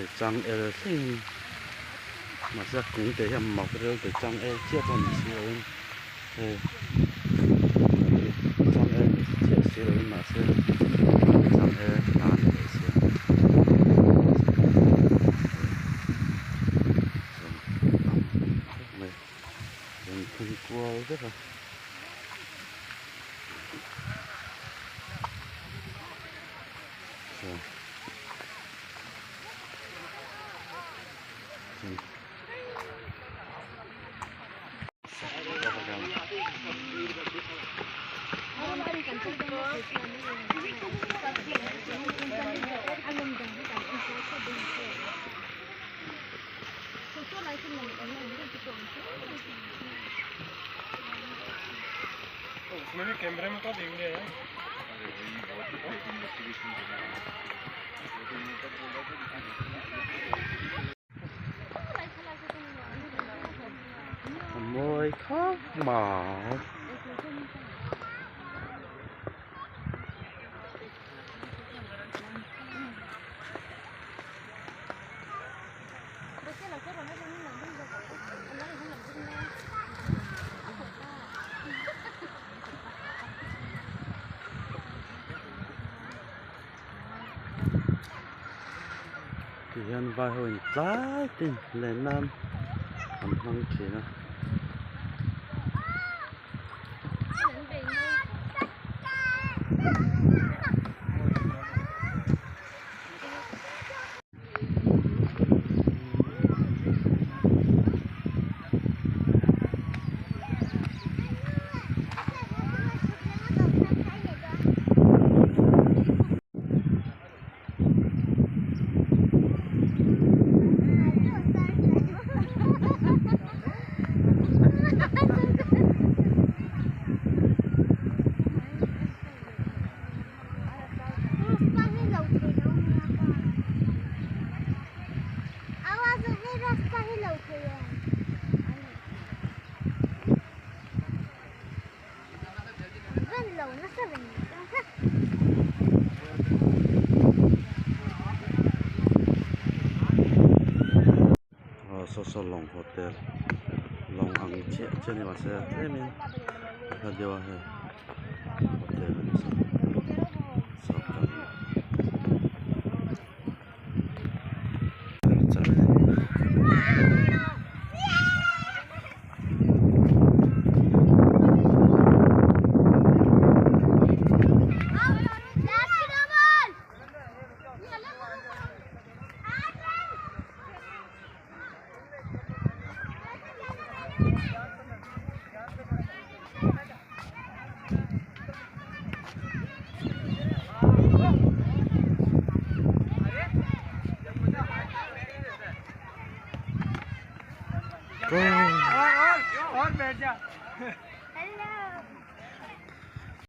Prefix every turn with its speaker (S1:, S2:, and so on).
S1: Hei changel thlengin mahse a kung te hi a mak reuh te changel chiah pawh ni si loin hei changel ni chiah si loin mahse changel hna a ni leh si a chuan a tam khawp mai chuan phun kual vek a.
S2: उसमें भी कैमरे में तो देख लिया यार।
S1: A mawi khawp mai. Ti hian vai ho in tlai tin len nan an hmang thin a. Aw saw saw lawng hotel lawng ang chiah chiah a ni mahse tlemin a hla deuh a hei hotel a ni saw
S2: और और बैठ जा।